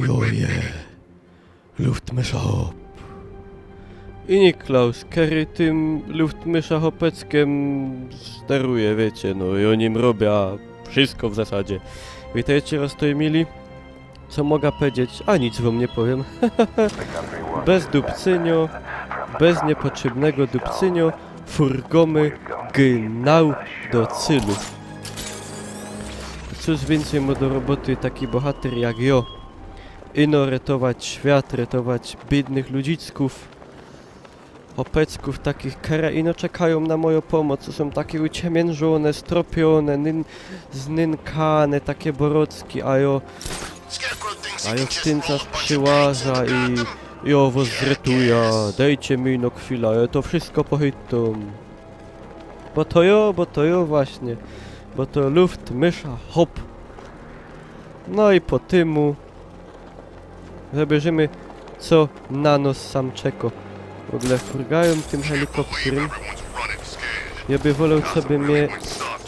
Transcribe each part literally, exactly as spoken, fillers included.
Joje. Luftmyszahop. I Niklaus, kery tym Luftmyszahopeckiem steruje, wiycie, no i ô nim robia wszysko w zasadzie. Witejcie, roztojmili. Co moga pedzieć? A nic wōm niy powiym. Bez dupcynio, bez niypotrzybnego dupcynio, furgomy gynał do cylu. Cōż wiyncyj mo do roboty taki bohater jak jo. Ino retować świat, retować biydnych ludziczkōw. Chopecków takich, kere ino czekajōm na mojõ pōmoc, to sōm take uciemiynżōne, stropiōne, nyn-, znynkane, take borocki, a jo, a jo w tym czas prziłaża i, i jo wos zretuja, dejcie mi ino chwila, jo to wszysko pochytōm. Bo to jo, bo to jo właśnie, bo to Luftmyszahop. No i po tymu Zobierzymy, co na nos sam czeko. W ogōle furgajōm tym helikoptrym. Jo by woloł, co by mie,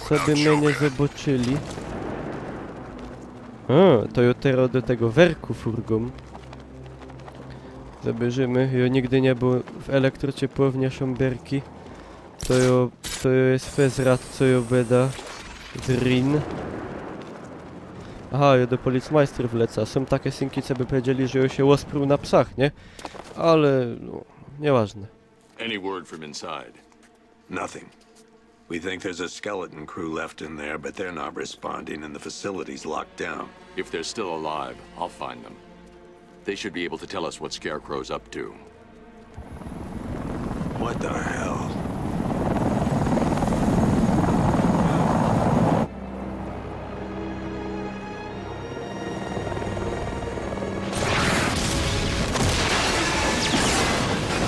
co by mie niy zoboczyli. A, to jo tero do tego werku furgōm. Zobierzymy. Jo nigdy niy bōł w elektrociepłownie Szymberki. To jo, to jo je fezrat, co jo beda. Drin. Aha, jo do policmajstrōw leca. Sōm take synki, co by pedzieli, że jo sie ôspruł na psach, nie? Ale, no, niyważne. Any word from inside? Nothing. We think there's a skeleton crew left in there, but they're not responding and the facility's locked down. If they're still alive, I'll find them. They should be able to tell us what Scarecrow's up to. What the hell?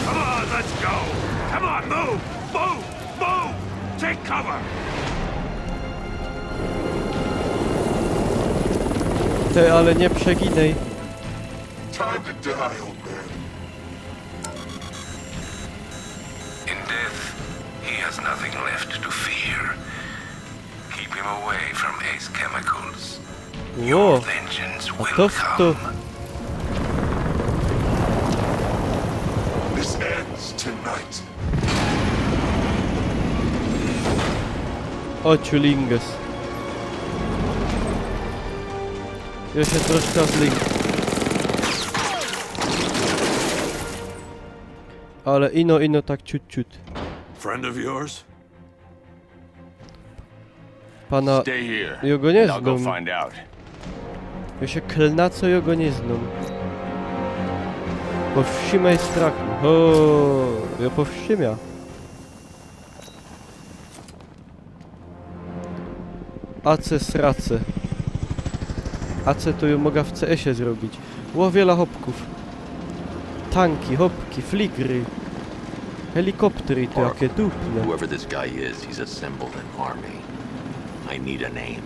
Come on, let's go! Come on, move! Move! Move! Take cover! Ty, ale niy przeginaj. Time to die, old man. In death, he has nothing left to fear. Keep him away from Ace Chemicals. Ło, vengeance a will to, to come. This ends tonight. O, ciulinges. Jo sie troszka zlink. Ale ino, ino tak ciut, ciut. Friend of yours? Pana, Stay here, jo go niy and I'll go znōm. Find out. Jo sie klna, co jo go niy znōm. Powstrzimaj strach. O, jo powstrzimia. A ce srace. A ce to jo moga w C S-ie zrobić? Ło, wiela chopkōw. Tanki, chopki, fligry. Helikoptery to jake dupne. Whoever this guy is, he's assembled an army. I need a name.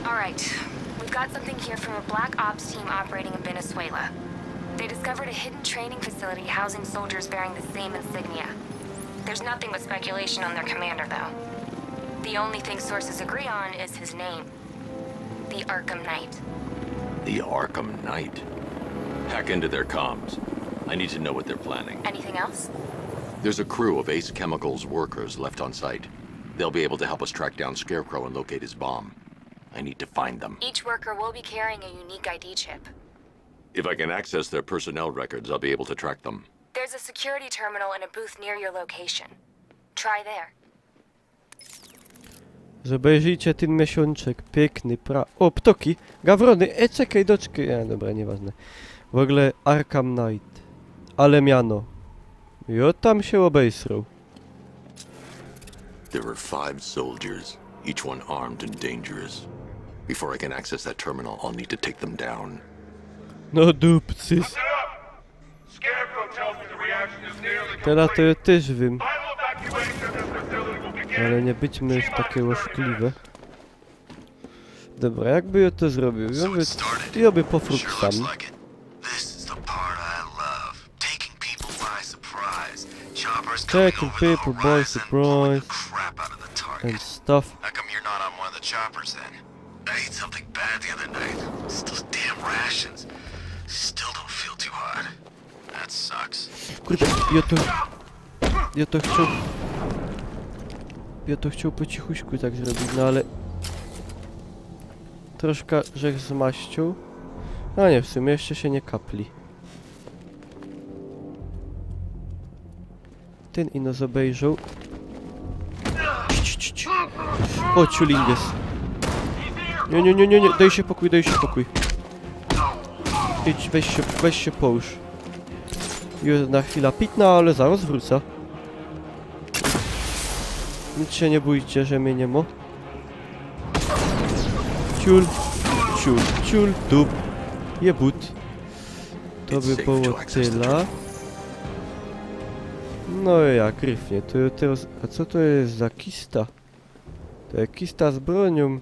All right. We've got something here from a black ops team operating in Venezuela. They discovered a hidden training facility housing soldiers bearing the same insignia. There's nothing but speculation on their commander, though. The only thing sources agree on is his name. The Arkham Knight. The Arkham Knight? Hack into their comms. I need to know what they're planning. Anything else? There's a crew of Ace Chemicals workers left on site. They'll be able to help us track down Scarecrow and locate his bomb. I need to find them. Each worker will be carrying a unique I D chip. If I can access their personnel records, I'll be able to track them. There's a security terminal in a booth near your location. Try there. Zobejrzyjcie tyn miesiōnczek, piykny, pra-, o, ptoki, gawrōny, e, czekej, doczkej, e, dobra, niyważne. W ogōle Arkham Knight, ale miano. I ôn tam sie ôbejrzōł. There were five soldiers, each one armed and dangerous. Before I can access that terminal, I'll need to take them down. No dupcys. Scarecrow tells me the reaction is nearly complete. Terŏz to jo tyż wiym. Final evacuation of this facility will begin. Ale niy bydźmy już take ôszkliwe. Dobra, jakby jo to zrobił? Jo by, jo by pofruksał. This is the part I love. Taking people by surprise. Choppers coming over the horizon, blowing the crap out of the target. And stuff. How come you're not on one of the choppers then? I ate something bad the other night. It's those damn rations. Still don't feel too hot. That sucks. Kurde, jŏ to... Jŏ to chcioł... Jŏ to chcioł po cichuśku tak zrobić, no ale... Troszka żech zmaścił. No niy, w sumie jeszcze sie niy kapli. Tyn ino zobejrzoł. Cii, cii, cii, cii. O, ciulinges. Niy, niy, niy, niy, niy, dej sie pokōj, dej sie pokōj. Idź, weź sie, weź sie połōż. Już na chwila pitna, ale zarŏz wrōcã. Nic sie niy bōjcie, że mie niy mo. Ciul, ciul, ciul, dup. Jebut. To by było tyle. No ja, gryfnie, to jŏ teraz... A co to je za kista? To je kista z broniōm.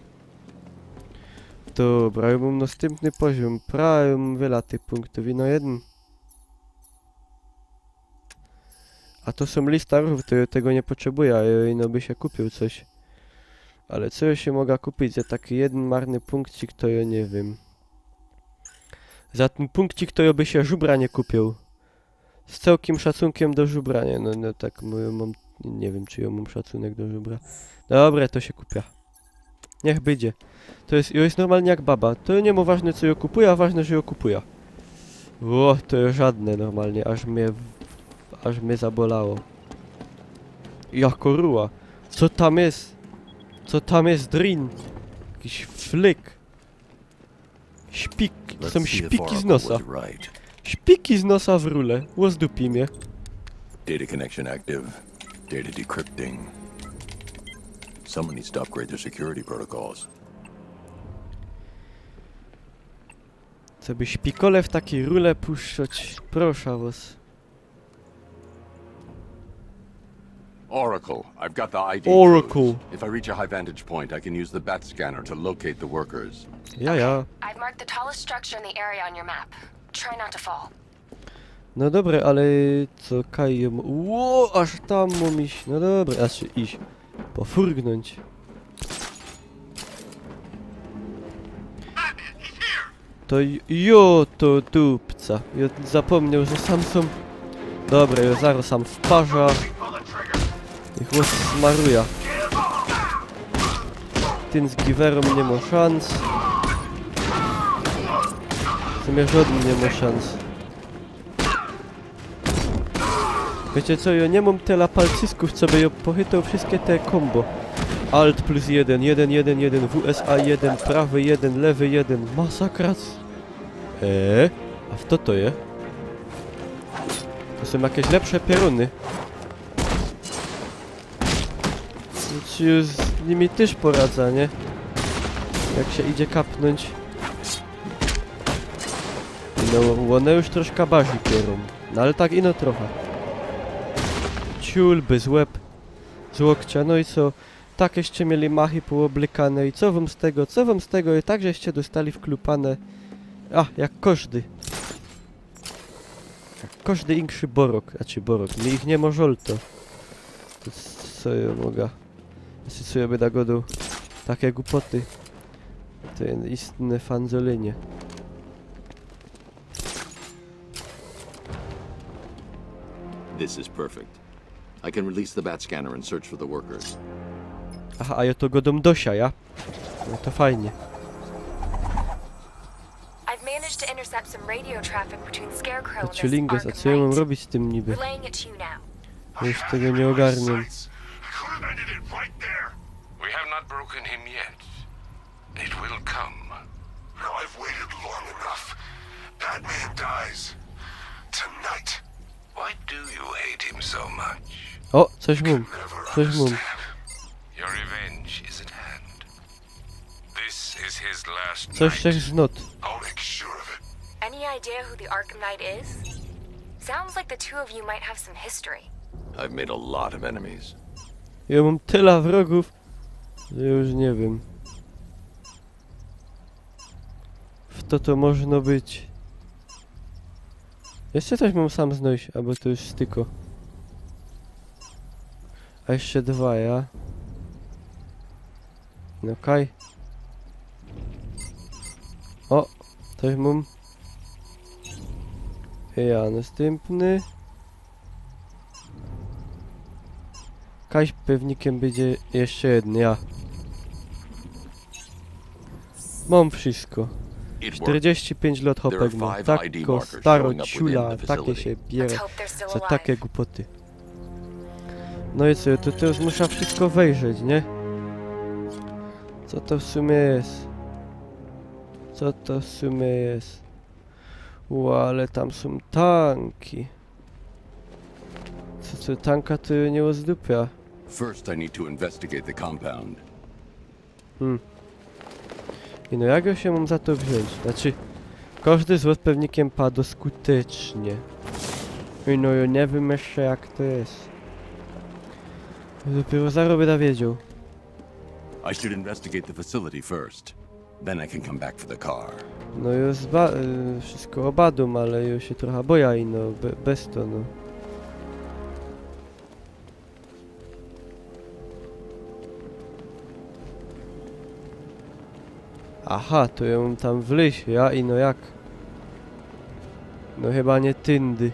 Dobra, jŏ mōm nastympny poziōm. Prawie mōm wiela tych punktōw, ino jedyn. A to sōm listarōw, to jŏ tego niy potrzebujã, a jŏ ino by sie kupiōł coś. Ale co jŏ sie moga kupić za taki jedyn marny punkcik, to jŏ niy wiym. Za tyn punkcik to jŏ by sie żubra niy kupiōł. Z cołkim szacunkym do żubra, niy, no, no tak, mo-, mōm, niy wiym, czy jŏ mōm szacunek do żubra. Dobra, to sie kupiã. Niych bydzie. To je, jŏ je normalnie jak baba. To niy mo ważne, co jŏ kupujã, a ważne, że jŏ kupujã. Ło, to je żadne normalnie, aż mie, aż mie zabolało. Jako ruła. Co tam je? Co tam je, drin? Jakiś flyk. Szpik, to sōm szpiki z nosa. Szpiki z nosa w rule. Ôzdupi mie. Data connection active. Data decrypting. Someone needs to upgrade their security protocols. Coby szpikole w takij rule puszczać. Proszã wŏs. Oracle, I've got the I D Oracle. Codes. If I reach a high vantage point, I can use the bat scanner to locate the workers. Ja, ja. I've marked the tallest structure in the area on your map. Try not to fall. No dobra, ale co, kaj jōm... Ło, aż tam mōm iś. No dobra, znaczy iś. Pofurgnōńć. To j-, jŏ to dupca. Jŏ zapōmnioł, że sam sōm... Dobra, jŏ zarŏz sam wparzã. Niych go smarujã. Tyn z giwerōm niy mo szans. W sumie żŏdyn niy mo szans. Wiycie co, jŏ niy mōm tela palcyskōw, coby jŏ pochytoł wszyjske te combo. Alt plus jedyn, jedyn, jedyn, jedyn, W S A jedyn, prawy jedyn, lewy jedyn, masakra. Eee? A fto to je? To sōm jakeś lepsze piorōny. Znaczy, już z nimi tyż poradzã, niy? Jak sie idzie kapnōńć. No, ône już troszka bardzij pierōm. No ale tak ino trocha. Ciul bez łeb. Z łokcia, no i co? Tak jeszcze mieli machy pooblykane i co wōm z tego, co wōm z tego i tak żeście dostali wklupane. A, jak kożdy. Jak kożdy inszy borok, znaczy borok, mi ich niy mo żol to. To co jŏ moga? Znaczy co jŏ byda godōł? Take gupoty. To je istne fanzolynie. This is perfect. I can release the bat scanner and search for the workers. Aha, a jŏ to godōm do sia, ja? No to fajnie. I've managed to intercept some radio traffic between Scarecrow To and this ciulinges, a Arkham co jŏ mōm Knight. robić z tym niby? Relaying it to you now. Już tego niy ôgarniōm. I could have ended it right there. We have not broken him yet. It will come. Now I've waited long enough. Batman dies tonight. Why do you hate him so much? O, coś mōm. Never Coś mōm. Understand. Your revenge is at hand. This is his last Coś night. Coś znot. I'll make sure of it. Any idea who the Arkham Knight is? Sounds like the two of you might have some history. I've made a lot of enemies. Jŏ mōm tela wrogōw, że już niy wiym. Fto to możno być? Jeszcze coś mōm sam znojś, abo to już styko. A jeszcze dwa, ja? No kaj. O, coś mōm. Ja, nastympny. Kaś pewnikiem bydzie jeszcze jedny, ja. Mōm wszystko. Sztyrdziści piyńć lot hopek mōm. Tako staro ciula, take sie bierze za take gupoty. No i co, to, to już muszã wszystko wejrzeć, nie? Co to w sumie jest? Co to w sumie jest? Ło, ale tam sōm tanki. Co, co, tanka to niy ôzdupia. First, I need to investigate the compound. Hmm. I no jak jo sie mōm za to wziōńć? Znaczy, kożdy złot pewnikiem padŏ skutecznie. I no jo niy wiym jeszcze jak to jest. Dopiyro zarŏz bydã wiedzioł. I should investigate the facility first. Then I can come back for the car. No jo zba-, y, wszystko ôbadōm, ale jo sie trocha bojã i no, be-, bez to, no. Aha, to jo mōm tam wlyź, ja i no jak? No chyba niy tyndy.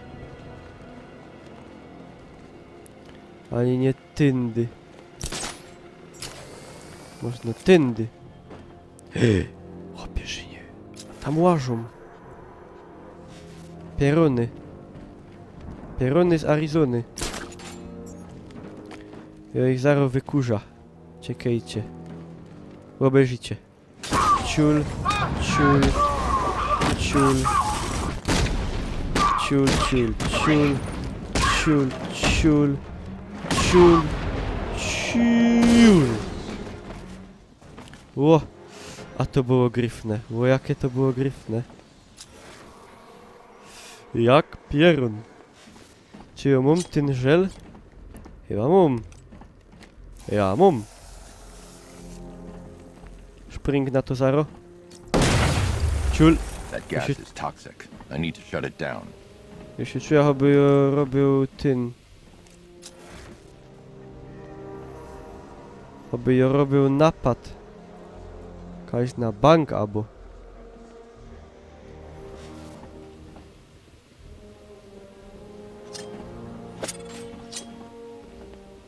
Ani niy tyndy. Może tyndy. Chopie, żyje. A tam łażōm. Pierōny. Pierōny z Arizōny. Jo ich zarŏz wykurzã. Czekejcie. Ôbejrzycie. Ciul, ciul, ciul. Ciul, ciul, ciul. Ciul, ciul, ciul. Ciul, ciul. Ło, a to było gryfne. Ło, jakie to było gryfne. Jak pierōn. Czy jo mōm tyn żel? Chyba mōm. Ja mōm. Spring na to zarŏz. Ciul. That gas is toxic. I need to shut it down. Jo sie czuja, choby jo robiōł tyn. Choby jo robiōł napad. Kaś na bank abo.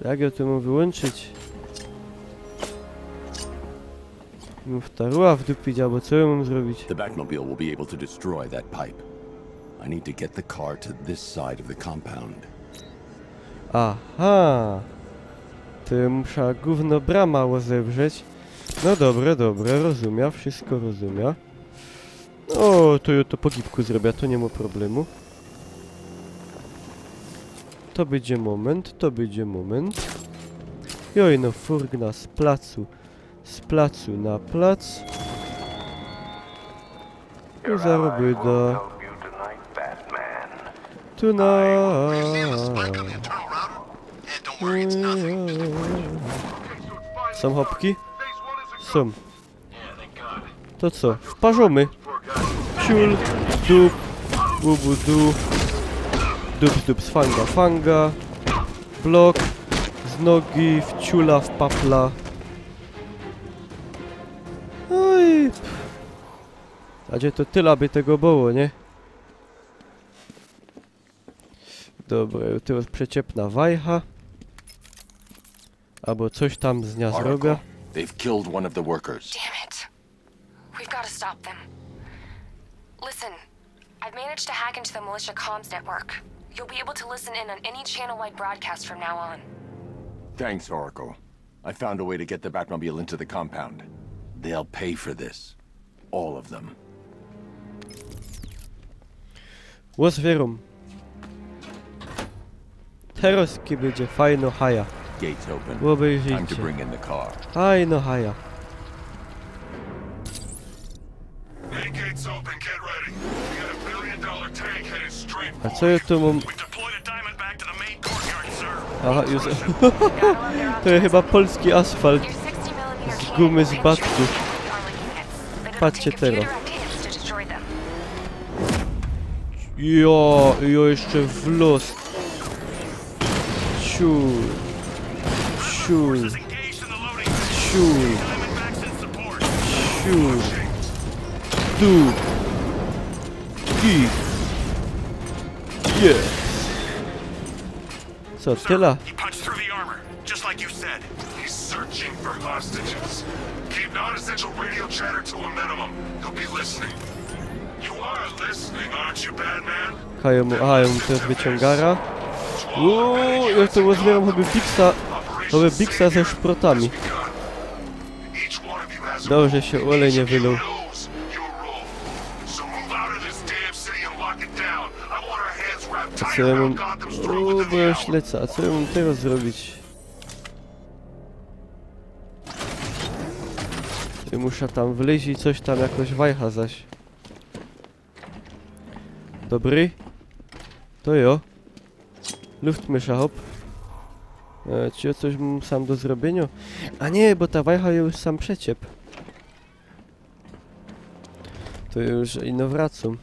Jak jo to mōm wyłōnczyć? Mōm ta ruła wdupić, abo co jo mōm zrobić? The Batmobile will be able to destroy that pipe. I need to get the car to this side of the compound. Aha. To jo muszã gōwno brama ôzewrzeć. No dobre, dobre, rozumia, wszystko rozumia. O, to jo to po gipku zrobia, to niy ma problemu. To bydzie moment, to bydzie moment. Joj, no furgna z placu, z placu na plac. I zarobida. Tonight. Sōm chopki? Sōm. To co? Wparzomy. Ciul, dup, bubu du. Dup, dup, fanga, fanga. Blok. Z nogi, w ciula, w papla. No i... A gdzie to tyle by tego było, nie? Dobra, tu jest przyczepna wajcha. Abo coś tam z nią zrobię. Oracle, they've killed one of the workers. Damn it. We've got to stop them. Listen, I've managed to hack into the militia comms network. You'll be able to listen in on any channel-wide broadcast from now on. Thanks, Oracle. I found a way to get the Batmobile into the compound. They'll pay for this. All of them. Otwieram. Terŏz ki bydzie fajno haja. Gates open. Time to bring in the car. Fajno haja. Main gate's open, get ready. We got a billion dollar tank headed straight for you. A co ja tu mam? We deployed a Diamondback to the main courtyard, sir. Aha, już. To jest chyba polski asfalt z gumy z batku. Patrzcie teraz. Jo, jo, jeszcze w los. Ciul. Ciul. Ciul. Ciul. Tu. Kij. Yes. Co, tyle? He punched through the armor, just like you said. He's searching for hostages. Keep non-essential radio chatter to a minimum. He'll be listening. You are listening, aren't you, Batman? Hajo mu, aha, jōm tyrōz wyciōngara. Uuu, jŏ to rozbiyjōm choćby Bixa, choćby Bixa ze szprotami. Each one of you has a Dobrze sie olej niy wyluł. knows your role. So move out of this damn city and lock it down. I want our hands wrapped A co tighter jŏ around mōm... Gotham's throne Uuu, within bo the jŏ hour. lecã, a co jŏ mōm tyrŏz zrobić? I muszã tam wlyź i coś tam jakoś wajcha zaś. Dobry? To jo. Luftmysza, hop. E, czy jŏ coś mōm sam do zrobiynio? A niy, bo ta wajcha już sam przeciep. To już ino wracōm.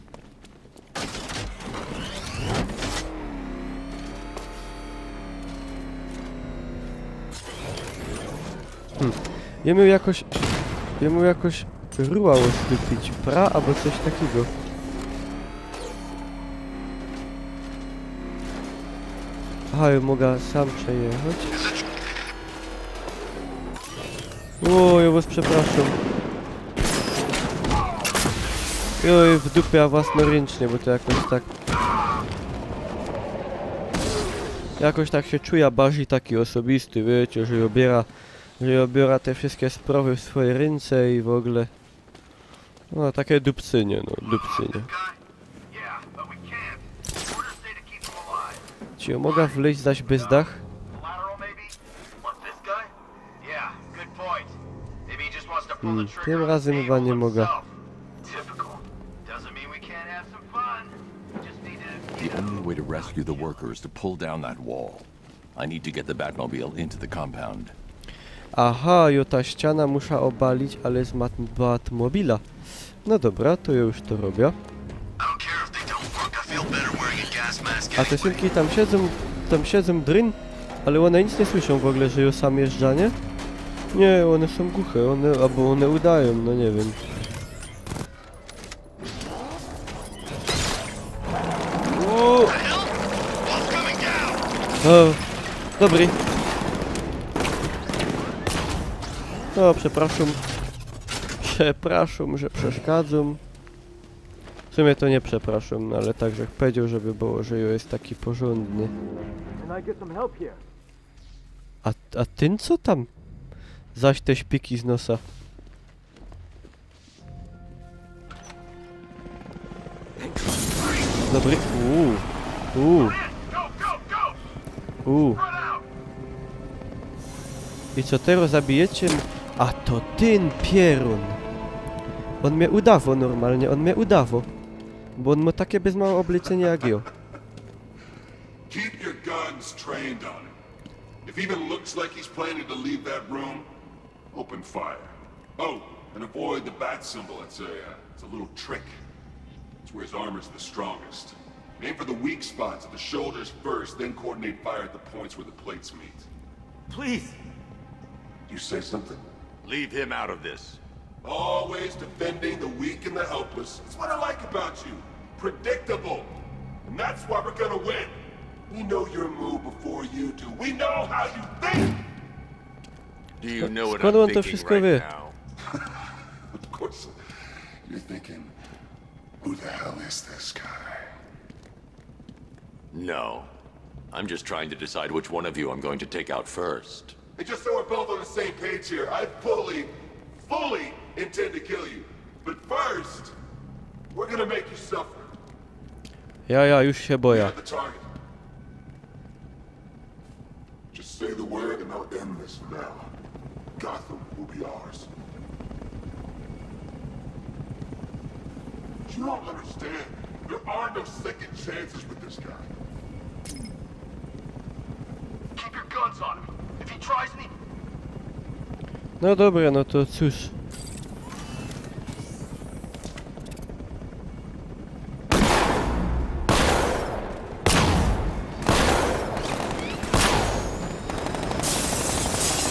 Hmm. Jŏ mioł jakoś... Jŏ mioł jakoś ruła ustōpić, pra abo coś takigo. Aha, jŏ moga sam przejechać. Oj, jŏ was przeprŏszōm. Oj, w dupie, a własnoryncznie, bo to jakoś tak... Jakoś tak sie czujã bardzij taki ôsobisty, wiycie, że ôbiera, że ôbiera te wszyjske sprŏwy w swoje rynce i w ôgōle. No, take dupcynie, no, dupcynie. Yeah, but we can't. Orders say to keep him alive. Czy jŏ moga wlyź zaś bez dach? Collateral, maybe? Want this guy? Yeah, good point. Maybe he just wants to pull Hmm, the trigger tym on razym Steve chyba niy Ballmer moga. himself. Typical. Doesn't mean we can't have some fun. Just need to, you The know, only way to rescue the worker is to pull down that wall. I need to get the Batmobile into the compound. Aha, jŏ ta ściana musza ôbalić, ale z mat-, Batmobila. No dobra, to jŏ już to robiã. I don't care if they don't work. I feel better wearing a gas mask. A te synki tam siedzōm, tam siedzōm drin, ale ône nic niy słyszōm w ôgōle, że jŏ sam jeżdżã, niy? Niy, ône sōm guche, ône, abo ône udajōm, no niy wiym. Uuu. O, dobry. No, przeprŏszōm. Przeprŏszōm, że przeszkadzōm. W sumie to niy przeprŏszōm, no ale tak żech powiedzioł, żeby było, że jŏ je taki porzōndny. Can I get some help here? A, a tyn co tam? Zaś te śpiki z nosa. Dobry. Uuu. Uuu. Uuu. I co, tego zabijecie? A to tyn pierōn. Ôn mie udawo normalnie, ôn mie udawo. Bo ôn mo take bez mało ôbliycie jak jŏ. Keep your guns trained on him. If he even looks like he's planning to leave that room, open fire. Oh, and avoid the bat symbol. It's a, uh, it's a little trick. It's where his armor's the strongest. Aim for the weak spots at the shoulders first, then coordinate fire at the points where the plates meet. Please. You say something? Leave him out of this. Always defending the weak and the helpless. It's what I like about you. Predictable. And that's why we're gonna win. We know your move before you do. We know how you think. Do you know what Skąd I'm on to thinking wszystko right wie? Now? Of course, you're thinking, who the hell is this guy? No. I'm just trying to decide which one of you I'm going to take out first. And just so we're both on the same page here, I fully, fully intend to kill you. But first, we're gonna make you suffer. Ja, ja, już się You're boję. the target. Just say the word and I'll end this now. Gotham will be ours. You don't understand. There are no second chances with this guy. Keep your guns on him. If he tries any No dobra, no to cóż.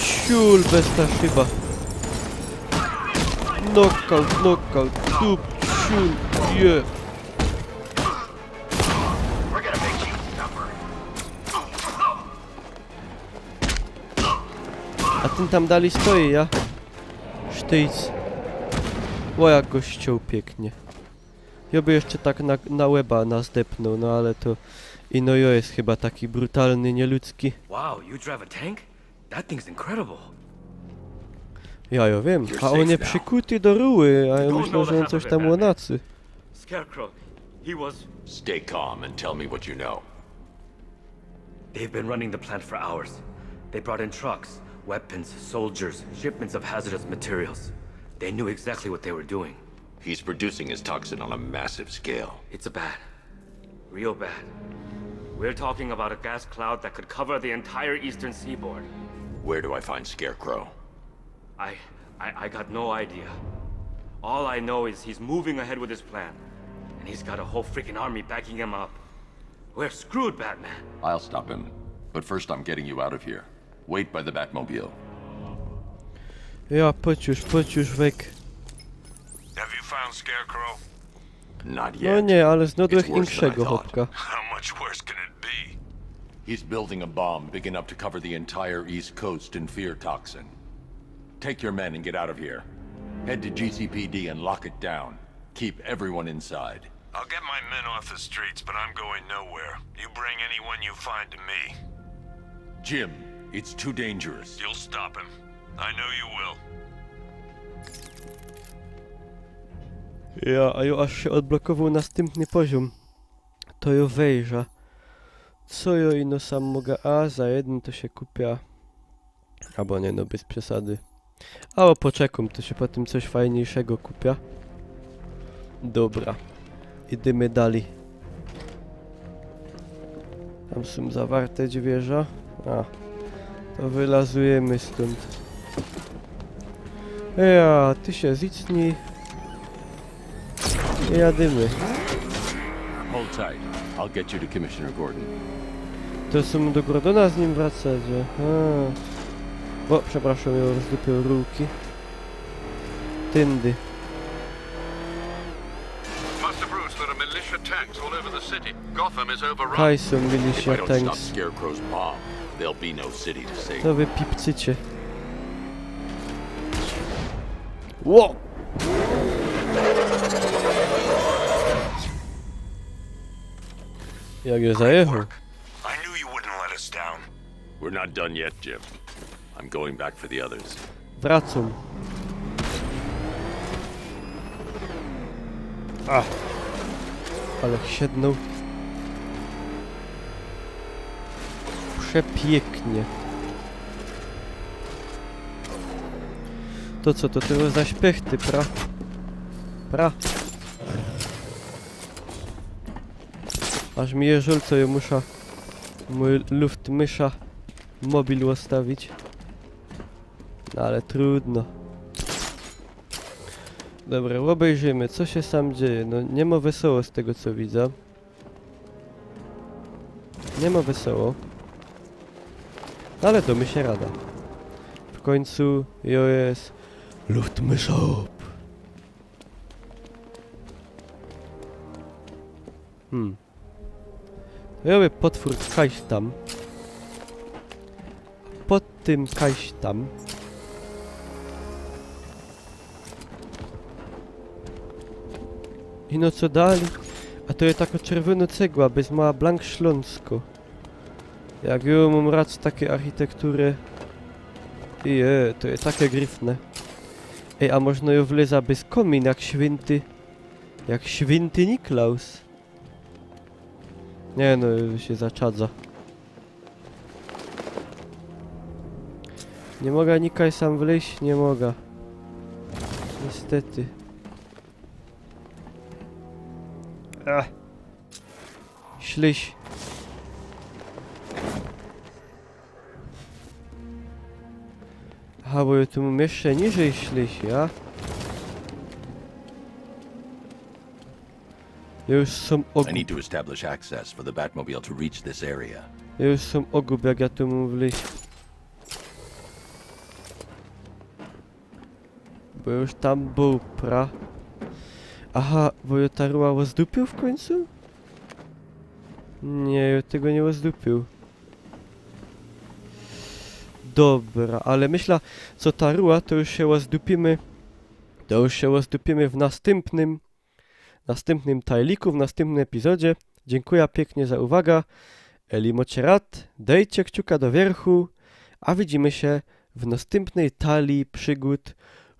Siul bez ta szyba. Knockout, knockout, dup, siul, je. We're gonna make A tyn tam dalij stoi, ja? Sztyjc. Ło, jak go ściōł piyknie. Jŏ by jeszcze tak na, na łeba nas depnōł, no ale to ino jŏ je chyba taki brutalny, nieludzki. Wow, you drive a tank? That thing's incredible. Ja, jŏ wiym. A ôn je przikuty do ruły, a jŏ myślã, że ôn coś tam łonacy. Scarecrow, he was... Stay calm and tell me what you know. They've been running the plant for hours. They brought in trucks, weapons, soldiers, shipments of hazardous materials. They knew exactly what they were doing. He's producing his toxin on a massive scale. It's a bad. Real bad. We're talking about a gas cloud that could cover the entire eastern seaboard. Where do I find Scarecrow? I, I, I got no idea. All I know is he's moving ahead with his plan. And he's got a whole freaking army backing him up. We're screwed, Batman. I'll stop him. But first I'm getting you out of here. Wait by the Batmobile. Ja, pōdź już, pōdź już weg. Have you found Scarecrow? Not yet. No niy, ale znŏdłech inkszego chopka. How much worse can it be? He's building a bomb big enough to cover the entire East Coast in fear toxin. Take your men and get out of here. Head to G C P D and lock it down. Keep everyone inside. I'll get my men off the streets, but I'm going nowhere. You bring anyone you find to me. Jim, it's too dangerous. You'll stop him. I know you will. Ja, a jŏ aż sie ôdblokowoł nastympny poziōm. To jŏ wejrzã. Co jŏ ino sam moga? A, za jedyn to sie kupiã. Abo niy, no bez przesady. Abo poczekōm, to sie potym coś fajniejszego kupiã. Dobra. Idymy dalij. Tam sōm zawarte dźwierza. A. To wylazujymy stōnd. Ja, ty sie zicnij. Jadymy. Hold tight. I'll get you to Commissioner Gordon. To sōm do Gordona z nim wracać, aha. Bo, przepraszōm, jŏ rozdupiōł rurki. Tyndy. Master Bruce, there are militia tanks all over the city. Gotham is overrun. Kaj sōm militia tanks. If I don't stop Scarecrow's bomb, there'll be no city to save. To wy pipcycie. Ło! Jak jŏ zajechoł. I knew you wouldn't let us down. We're not done yet, Jim. I'm going back for the others. Wracōm. Ach. Ale siednōł. Przepiyknie. To co, to tyle zaś pychty, pra? Pra. Aż mi je żōl, co jŏ muszã mōj Luftmyszã mobil ôstawić. No ale trudno. Dobra, ôbejrzymy, co sie sam dzieje. No, niy ma wesoło z tego, co widzã. Niy ma wesoło. No ale dŏmy sie radã. W kōńcu jŏ je Luftmyszop. Hmm. Jŏ by potwōr kajś tam. Pod tym kajś tam. I no co dalij? A to je tako czerwōno cegła, bez ma blank Ślōnsko. Jak jŏ mōm rad takie architektury. I je, to je takie gryfne. Ej, a możno jŏ wlezã bez kōmin, jak świynty, jak świynty Niklaus. Niy no, już sie zaczadzã. Niy moga nikaj sam wlyź, niy moga. Niystety. Ach. Ślyś. Aha, bo jŏ tu mōm jeszcze niżyj ślyś, ja? Jŏ już sam og- I need to establish access for the Batmobile to reach this area. Jŏ już sam ogub, jak jŏ tu mōm wlyź. Bo już tam bōł pra-, aha, bo jŏ ta ruła ôzdupiył w kōńcu? Niy, jŏ tego niy ôzdupiył. Dobra, ale myślã, co ta ruła, to już sie ôzdupiymy, to już sie ôzdupiymy w nastympnym, nastympnym tajliku, w nastympnym epizodzie. Dziynkuja piyknie za uwaga. Eli mocie rad, dejcie kciuka do wiyrchu, a widzimy sie w nastympnyj talii przygōd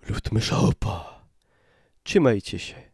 Ludmysza Hopa. Trzimejcie sie.